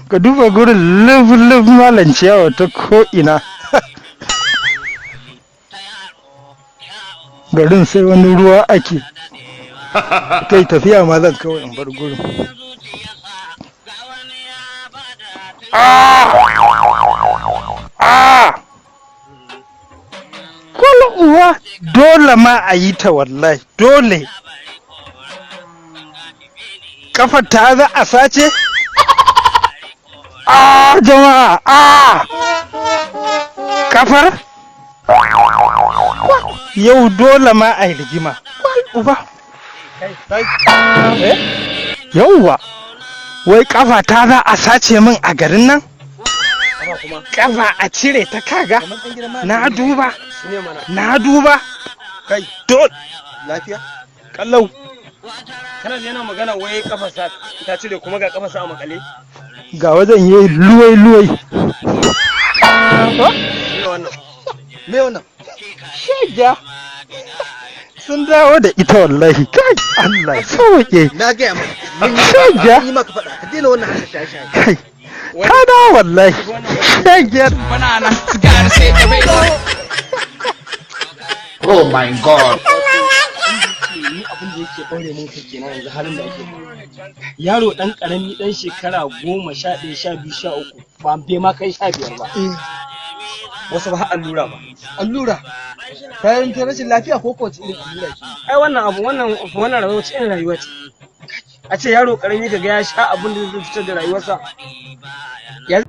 Ka duba gurin lub-lub, malam, ciyawa ta ko'ina. Garin sai wani ruwa ake. Kai, tafiya ma zan kawai in bar gurin. Ah! Ah! Kwalo uwa, dole ma a yi ta wallahi, dole. Kafar ta za a sace? Ah, jama'a, ah! Kafar? Yau dole ma a yi rigima. Kwal uba. Eh? Yauwa, wai kafa ta za a sace min a garin nan? Kafa a cire ta, kaga? Na duba, na duba. Kai, Dole. lafiya? Kallau. Kana yana magana wai kafarsa ta cire, kuma ga kafarsa a makale. Ga wajen yayi luwai-luwai. Me wannan? Me wannan? Shega. Sun dawo da ita wallahi. Kai, Allah sauke. Na gaya maka. Mun Shega. yi maka faɗa. Ka daina wannan shaye-shaye. Kai. Ta dawo wallahi. Shegiyar. Banana, gotta say the Oh my God. Ni abin da yake ɗaure mun kai kenan yanzu, halin da ake ciki. Yaro ɗan ƙarami, ɗan shekara 11, 12, 13, ba bai ma kai 15 ba. Wasu ba har allura ba. Allura. Kayan ta rashin lafiya ko kowace irin allura ce? Ai wannan abu, wannan rayuwa ce, irin rayuwa ce. A ce yaro ƙarami kaga ya sha abin da zai fitar da rayuwarsa. Ya